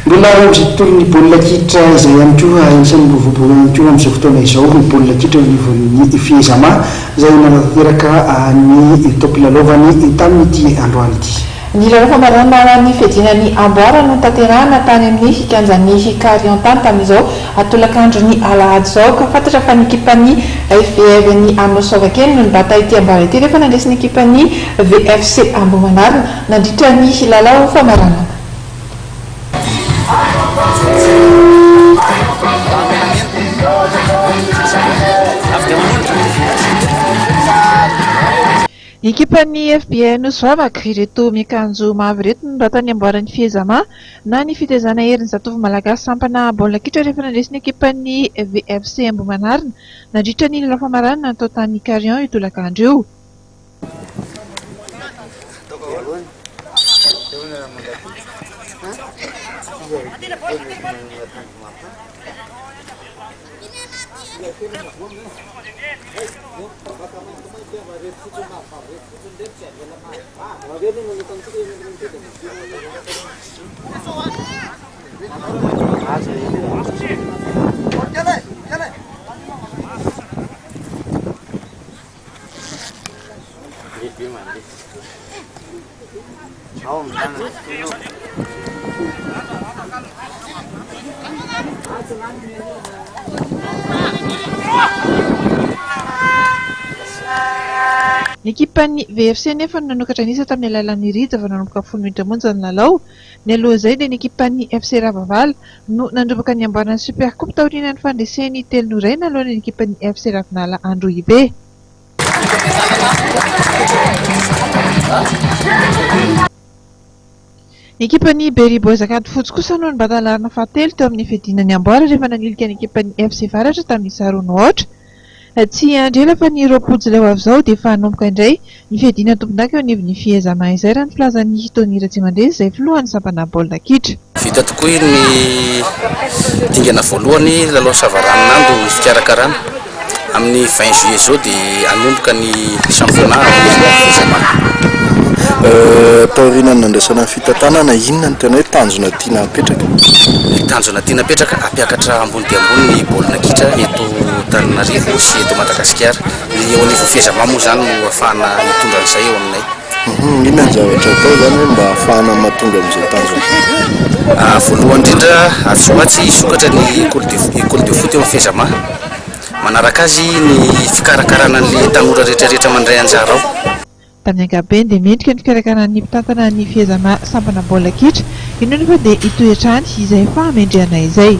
Mbola eo amin'izay tontolon'ny baolina kitra izay ihany koa, anisan'ny miroborobo ihany koa amin'izao fotoana izao ny baolina kitra eo anivon'ny Fiezama izay nanatanteraka ny taom-pilalaovany tamin'ity androany ity. Ny lalao famaranana ny fiadiana ny amboara no notanterahana tany amin'ny kianjan'ny Carion tany tamin'izao tolakandron'ny alahady izao ka fantatra fa ny ekipan'ny FVR-n'ny Anosivaovakely no nibata ity amboara ity rehefa nandresy ny ekipan'ny VFC Ambohimanarina nandritra ny lalao famaranana. Ny ekipan'ny FBI Nosy Vavaka, ireto miakanjo mavo ireto no nibata ny amboaran'ny Fiezama na ny fitaizana herin'ny zatovo malagasy sampana baolina kitra rehefa nandresy ny ekipan'ny VFC Ambohimanarina nandritra ny lalao famaranana natao tany Carion io tolakandro io. Ny ekipan'ny VFC anefa no nanokatra ny isa tamin'ny alalan'ny Rija vao nanomboka folo minitra monja ny lalao. Nialoha izay dia ny ekipan'ny FC Ravavala no nandrombaka ny amboaran'ny Super Coupe taorian'ny fandreseny telo noho iray nanoloana ny ekipan'ny FC Ravinala Androhibe. Ny ekipan'ny Berry Boys Ankadifotsy kosa no nibata ny laharana fahatelo teo amin'ny fiadiana ny amboara rehefa nanilika ny ekipan'ny FC Varatra tamin'ny isa roa no aotra. Tsy hiandry ela fa ny 20 jolay ho avy izao dia efa hanomboka indray ny fiadiana tompondaka eo anivon'ny Fiezama izay raha ny filazan'i Tony Ratsimandresy izay filohan'ny sampana baolina kitra. Vita tokoa ny dingana voalohany lalao savaranonando ny fikarakarana. Amin'ny 20 juillet izao dia hanomboka ny championnat amin'ny Fezama. Taorian'ny nandraisana ny fitantanana, inona no tena hoe tanjona tiana hapetraka? Ny tanjona tiana hapetraka, hampiakatra ambony dia ambony ny baolina kitra eto Antananarivo sy eto Madagasikara. Ny eo anivon'ny Fezama moa izany no ahafahana mitondra an'izay eo aminay. Inona ny zavatra atao izany hoe mba hahafahana mahatonga amin'izay tanjona izay? Voalohany indrindra, atsy ho atsy hisokatra ny école de école de foot eo amin'ny Fejama. Manaraka azy ny fikarakarana an'ilay tanora rehetrarehetra mandray anjara ao. Tamin'ny ankapobeny dia mendrika ny fikarakaran'ny mpitantana ny Fiezama sampana baolina kitra. Inoana fa dia hitohy hatrany izay fahamendrehana izay.